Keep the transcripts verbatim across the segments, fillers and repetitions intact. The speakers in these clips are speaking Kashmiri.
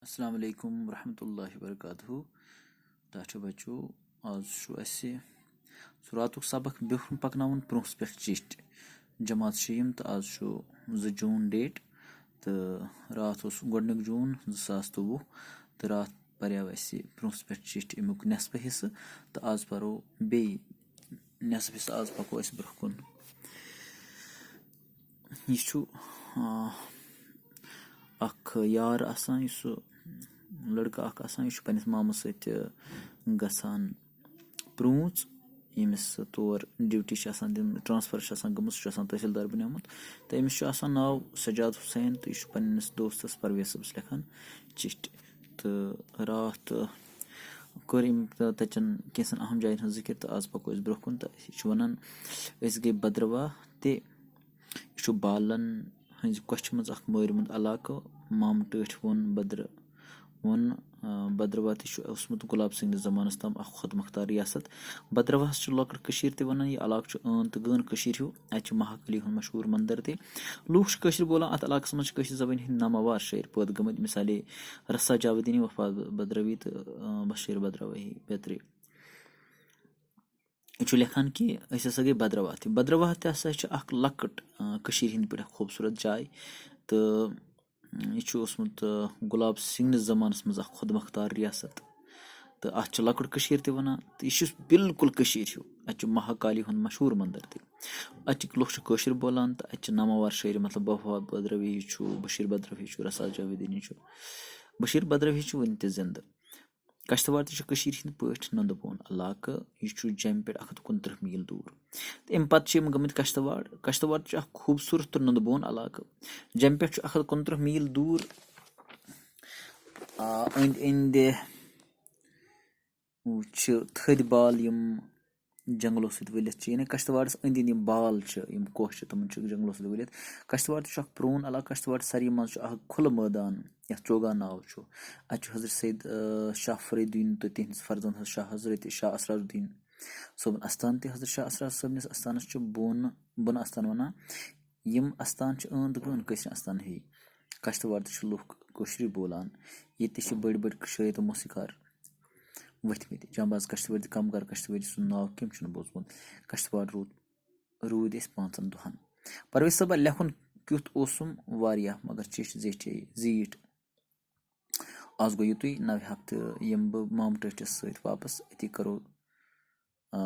السلام علیکم ورحمۃ اللہ وبرکاتہ۔ ٹاٹھیو بچو، آز چھُ اَسہِ سُہ راتُک سبق برٛونٛہہ کُن پَکناوُن، برٛونٛہہ پٮ۪ٹھ چِٹھۍ۔ جماعت شیٚیِم تہٕ آز چھُ زٕ جوٗن ڈیٹ تہٕ راتھ اوس گۄڈٕنیُک جوٗن زٕ ساس تہٕ وُہ تہٕ راتھ پریو اَسہِ برٛونٛہہ پٮ۪ٹھ چِٹھۍ اَمیُک نٮ۪صفہٕ حصہٕ تہٕ آز پَرو بیٚیہِ نٮ۪صفہٕ حصہٕ، آز پَکو أسۍ برٛونٛہہ کُن۔ یہِ چھُ، آ، اکھ یار آسان، یُس سُہ لڑکہٕ اکھ آسان، یہِ چھُ پننِس مامہٕ سۭتۍ، آ، گژھان پرٛوٗنٛژ، ییٚمِس تور ڈیوٹی چھِ آسان دِنہٕ، ٹرانسفر چھِ آسان گٔمٕژ، سُہ چھُ آسان تحصیلدار بنیومُت۔ تہٕ أمِس چھُ آسان ناو سجاد حسین، تہٕ یہِ چھُ پننِس دوستس پرویز صٲبس لیکھان چِٹھۍ۔ تہٕ راتھ کٔر أمۍ تَتٮ۪ن کینٛژھن اہم جاین ہُنٛد ذِکِر، تہٕ آز پَکو أسۍ برٛونٛہہ کُن۔ تہٕ یہِ چھُ وَنان، أسۍ گٔے بدرواہ تہِ۔ یہِ چھُ بالَن ہٕنٛزِ کۄچھِ منٛز اَکھ مٲرۍ مُنٛد علاقہٕ۔ مامہٕ ٹٲٹھۍ ووٚن بدر-، ووٚن، آ، بدرواہ تہِ چھُ اوسمُت گۄلاب سنگھ نِس زمانَس تام اَکھ خۄد مۄختار ریاست۔ بدرواہَس چھُ لۄکٕٹ کٔشیٖر تہِ وَنان۔ یہِ علاقہٕ چھُ عٲن تہٕ غٲن کٔشیٖرِ ہیوٗ۔ اَتہِ چھُ مہاکالی ہُنٛد مشہوٗر مندر تہِ۔ لوٗکھ چھِ کٲشِر بولان۔ اَتھ علاقَس منٛز چھِ کٲشِر زبٲنۍ ہٕنٛدۍ ناماوار شٲعر پٲدٕ گٔمٕتۍ، مثالے رسا جاویدینی، وفا بدروی تہٕ، آ، بشیر بدروی بیترِ۔ یہِ چھُ لیکھان کہِ أسۍ ہسا گٔے بدرواہ تہِ۔ بدرواہ تہِ ہسا چھِ اکھ لۄکٕٹ، آ، کٔشیٖرِ ہِنٛدۍ پٲٹھۍ اکھ خوٗبصوٗرت جاے۔ تہٕ، آ، یہِ چھُ اوسمُت، آ، گۄلاب سنگھ نِس زمانس منٛز اکھ خۄد مۄختار ریاست۔ تہٕ اتھ چھِ لۄکٕٹ کٔشیٖر تہِ ونان۔ تہٕ یہِ چھُ بالکل کٔشیٖرِ ہیوٗ۔ اتہِ چھُ مہاکالی ہُنٛد مشہوٗر مندر تہِ۔ اتِکۍ لُکھ چھِ کٲشُر بولان تہٕ اتہِ چھِ ناماوار شٲعر، مطلب، وفا بدروی چھُ، بشیر بدروی چھُ، رسا جاویدینی چھُ۔ بشیر بدروی چھُ وُنہِ تہِ زِندٕ۔ کشتواڑ تہِ چھُ کٔشیٖرِ ہِنٛدۍ پٲٹھۍ نُنٛدٕ بون علاقہٕ۔ یہِ چھُ جیٚمہِ پٮ۪ٹھ اَکھ ہَتھ کُنترٕٛہ میٖل دوٗر۔ تہٕ اَمہِ پَتہٕ چھِ یِم گٔمٕتۍ کشتواڑ۔ کشتواڑ تہِ چھُ اَکھ خوٗبصوٗرت تہٕ نُنٛدٕ بون علاقہٕ۔ جیٚمہِ پٮ۪ٹھ چھُ اَکھ ہَتھ کُنترٕٛہ میٖل دوٗر۔ آ، أنٛدۍ أنٛدِ چھِ تھٔدۍ بال، یِم جنٛگلو سۭتۍ ؤلِتھ چھِ، یعنی کشتواڑس أنٛدۍ أنٛدۍ یِم بال چھِ، یِم کۄہ چھِ، تِمن چھِ جنٛگلو سۭتۍ ؤلِتھ۔ کشتواڑ تہِ چھُ اکھ پرٛون علاقہٕ۔ کشتواڑ ساروی منٛز چھُ اکھ کھُلہٕ مٲدان، یتھ چوگان ناو چھُ۔ اتہِ چھُ حضرت سید، آ، شاہ فرید الدین تہٕ تِہنٛدِس فرزند حضرت شاہ، حضرت شاہ اسرار الدین صٲبُن استان تہِ۔ حضرت شاہ اسرار صٲبنِس استانس چھُ بۄن، بۄنہٕ استان ونان۔ یِم استان چھِ أنٛد گٔنٛڈ کٲشرٮ۪ن استانن ہی۔ کشتواڑ تہِ چھِ لُکھ کٲشرُے بولان۔ ییٚتہِ تہِ چھِ بٔڑۍ بٔڑۍ شٲعر تہٕ موسیقار ؤتھمٕتۍ۔ جانباز کشتوٲڑۍ تہٕ کمگار کشتوٲڑۍ سُنٛد ناو کٔمۍ چھُنہٕ بوٗزمُت؟ کشتواڑ روٗد، روٗدۍ أسۍ پانٛژن دۄہن۔ پرویز صٲبا، لیکھُن کیُتھ اوسُم واریاہ، مگر چِٹھۍ زیٖٹھے، زیٖٹھ۔ آز گوٚو یُتُے، نوِ ہفتہٕ یِمہٕ بہٕ مامہٕ ٹٲٹھِس سۭتۍ واپس، أتی کرو، آ،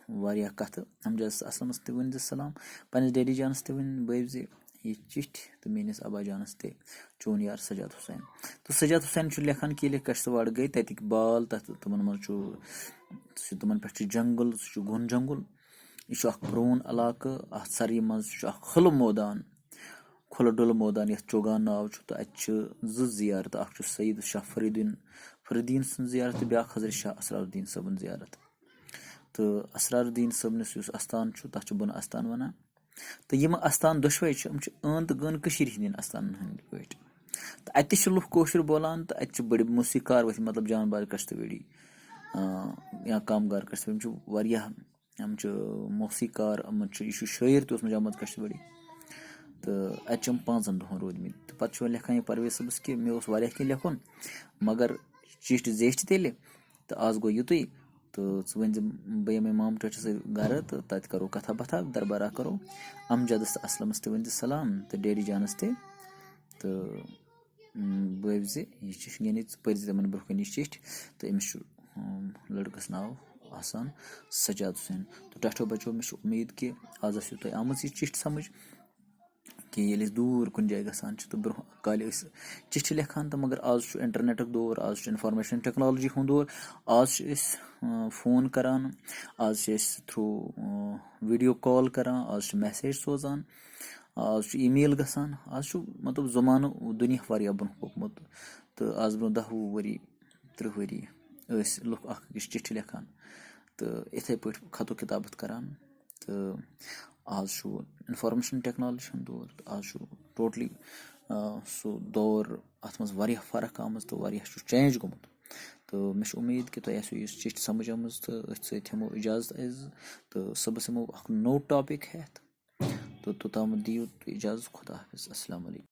واریاہ کتھٕ۔ امجد اسلمس تہِ ؤنۍ زِ سلام، پننِس ڈیڈی جانس تہِ ؤنۍ بٲوۍ زِ یہِ چِٹھۍ تہٕ میٲنِس ابا جانس تہِ، چون یار سجاد حسین۔ تہٕ سجاد حسین چھُ لیکھان کہِ ییٚلہِ کشتواڑ گٔے، تتِکۍ بال، تتھ، تِمن منٛز چھُ، سُہ چھُ، تِمن پٮ۪ٹھ چھُ جنگل، سُہ چھُ گُن جنگل۔ یہِ چھُ اکھ پرٛون علاقہٕ، اتھ ساروی منٛز چھُ اکھ کھُلہٕ مٲدان، کھُلہٕ ڈُلہٕ مٲدان، یتھ چوگان ناو چھُ، تہٕ اتہِ چھِ زٕ زیارتہٕ، اکھ چھُ سید شاہ فرید الدین، فرید الدین سٕنٛز زیارت تہٕ بیاکھ حضرت شاہ اسرار الدین صٲبُن زیارت۔ تہٕ اسرار الدین صٲبنِس یُس استان چھُ، تتھ چھُ بۄنہٕ استان ونان۔ تہٕ یِم استان دۄشوے چھِ، یِم چھِ أنٛد تہٕ گٔنٛڈ کٔشیٖرِ ہٕنٛدٮ۪ن استانن ہٕنٛدۍ پٲٹھۍ۔ تہٕ اَتہِ تہِ چھِ لُکھ کٲشُر بولان، تہٕ اَتہِ چھِ بٔڑۍ موسیقار ؤتھۍ، مطلب، جان باز کشتوٲڑی، آ، یا کامگار کشتوٲڑی، یِم چھِ واریاہ، یِم چھِ موسیقار، یِمن چھُ، یہِ چھُ شٲعر تہِ اوسمُت جان باز کشتوٲڑی۔ تہٕ اَتہِ چھِ یِم پانٛژن دۄہن روٗدمٕتۍ۔ تہٕ پتہٕ چھُ وۄنۍ لیکھان یہِ پرویز صٲبس کہِ مےٚ اوس واریاہ کینٛہہ لیکھُن، مگر چِٹھۍ زیچھِ تیٚلہِ، تہٕ آز گوٚو یُتُے۔ تہٕ ژٕ ؤنۍ زِ بہٕ یِمہٕ مامہٕ ٹٲٹھِس سۭتۍ گرٕ تہٕ تَتہِ کَرو کَتھا باتھا، دربارا کَرو۔ اَمجَدَس تہٕ اَسلَمَس تہِ ؤنۍ زِ سَلام تہٕ ڈیڈی جانَس تہِ۔ تہٕ، اۭں، بٲوۍ زِ یہِ چِٹھۍ، یعنی ژٕ پٔرۍ زِ تِمَن برٛونٛہہ کَنہِ یہِ چِٹھۍ۔ تہٕ أمِس چھُ، اۭں، لٔڑکَس ناو آسان سجاد حسین۔ تہٕ ٹاٹھیو بچو، مےٚ چھِ اُمید کہِ آز آسیو تۄہہِ آمٕژ یہِ چِٹھۍ سَمٕجھ۔ کہِ ییٚلہِ أسۍ دوٗر کُنہِ جایہِ گژھان چھِ تہٕ برٛونٛہہ کالہِ ٲسۍ چِٹھِ لیکھان تہٕ، مگر آز چھُ اِنٹرنیٹُک دور، آز چھُ اِنفارمیشن ٹیکنالوجی ہُنٛد دور۔ آز چھِ أسۍ، اۭں، فون کران، آز چھِ أسۍ تھروٗ، اۭں، ویٖڈیو کال کران، آز چھِ میسیج سوزان، آز چھُ ای میل گژھان۔ آز چھُ، مطلب، زمانہٕ، دُنیا واریاہ برٛونٛہہ پوٚکمُت تہٕ آز برٛونٛہہ دَہ وُہ ؤری، تٕرٛہ ؤری ٲسۍ لُکھ اکھ أکِس چِٹھِ لیکھان تہٕ یِتھَے پٲٹھۍ خط و کِتابت کران۔ تہٕ آز چھُ اِنفارمیشن ٹیکنالوجی ہُنٛد دور، تہٕ آز چھُ ٹوٹلی، آ، سُہ دور، اَتھ منٛز واریاہ فرق آمٕژ تہٕ واریاہ چھُ چینج گوٚمُت۔ تہٕ مےٚ چھِ اُمید کہِ تۄہہِ آسِوٕ یہِ چِٹھۍ سمجھ آمٕژ تہٕ أتھۍ سۭتۍ ہٮ۪مو اِجازت أسۍ، تہٕ صُبحَس یِمو اَکھ نوٚو ٹاپِک ہٮ۪تھ۔ تہٕ توٚتامَتھ دِیِو تُہۍ اِجازت۔ خدا حافظ۔ السلام علیکم۔